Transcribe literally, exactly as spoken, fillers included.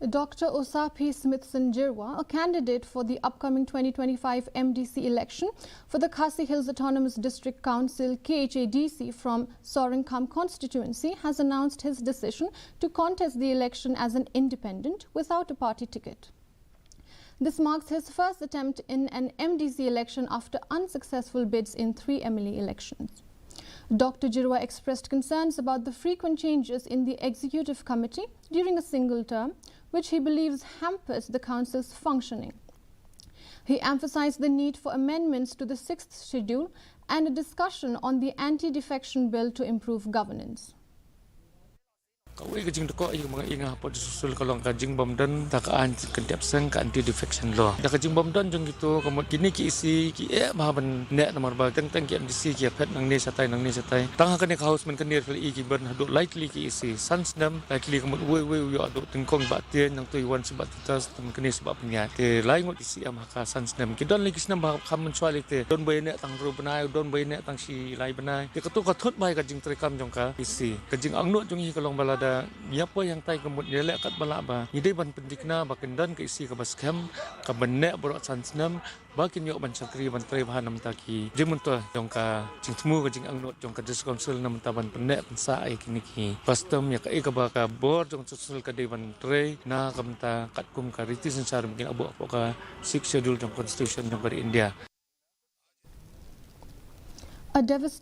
Doctor Osaphi Smithson Jirwa, a candidate for the upcoming twenty twenty-five M D C election for the Khasi Hills Autonomous District Council, K H A D C, from Soringkham constituency, has announced his decision to contest the election as an independent without a party ticket. This marks his first attempt in an M D C election after unsuccessful bids in three M L A elections. Doctor Jirwa expressed concerns about the frequent changes in the executive committee during a single term, which he believes hampers the council's functioning. He emphasized the need for amendments to the sixth schedule and a discussion on the anti-defection bill to improve governance. Kawei ka jingdakot ïa nga, ïa nga hapoh District Council ka long ka jingbym don da ka aiñ ka dep seng, ka anti defection law. Da ka jingbym don jong kito, ka mut kine ki E C ki eh bha ban neh namar ba teng teng ki M D C ki ïa phet nangne shatai nangne shatai. Tang ha kane ka House mynta ka dei ki ban haduh lai tylli ki E C, san snem lai tylli, ka mut uwei uwei u ïoh haduh tyngkong bah tieng, nangta u wan sha bah titas, tang kane sha bah pynïaid. Te lai ngut E C em ha ka san snem. Ki don lei ki snem ba kham mynshuwa lei te. Don ba ïa neh tang hynriew bnai, don ba ïa neh tang shi lai bnai. Te kato ka thut bha ïa ka jingtreikam jong ka E C. Ka jingangnud jong ngi ka long ba lada ngi ïa poi hangtai, ka mut ngi leh katba lah ba ngi dei ban pynthikna ba kin don ka E C kaba skhem, kaba neh baroh san snem, ba kin ïoh ban shakri ban trei bha na bynta ki jingmyntoi jong ka jingthmu, ka jingangnud jong ka District Council na bynta ban pynneh pynsah ïa kine ki custom, ïa kaei kaba ka bor jong District Council ka dei ban trei na ka bynta katkum ka riti synshar ba kin ïa buh hapoh ka Sixth Schedule jong Constitution jong ka ri India. A devastating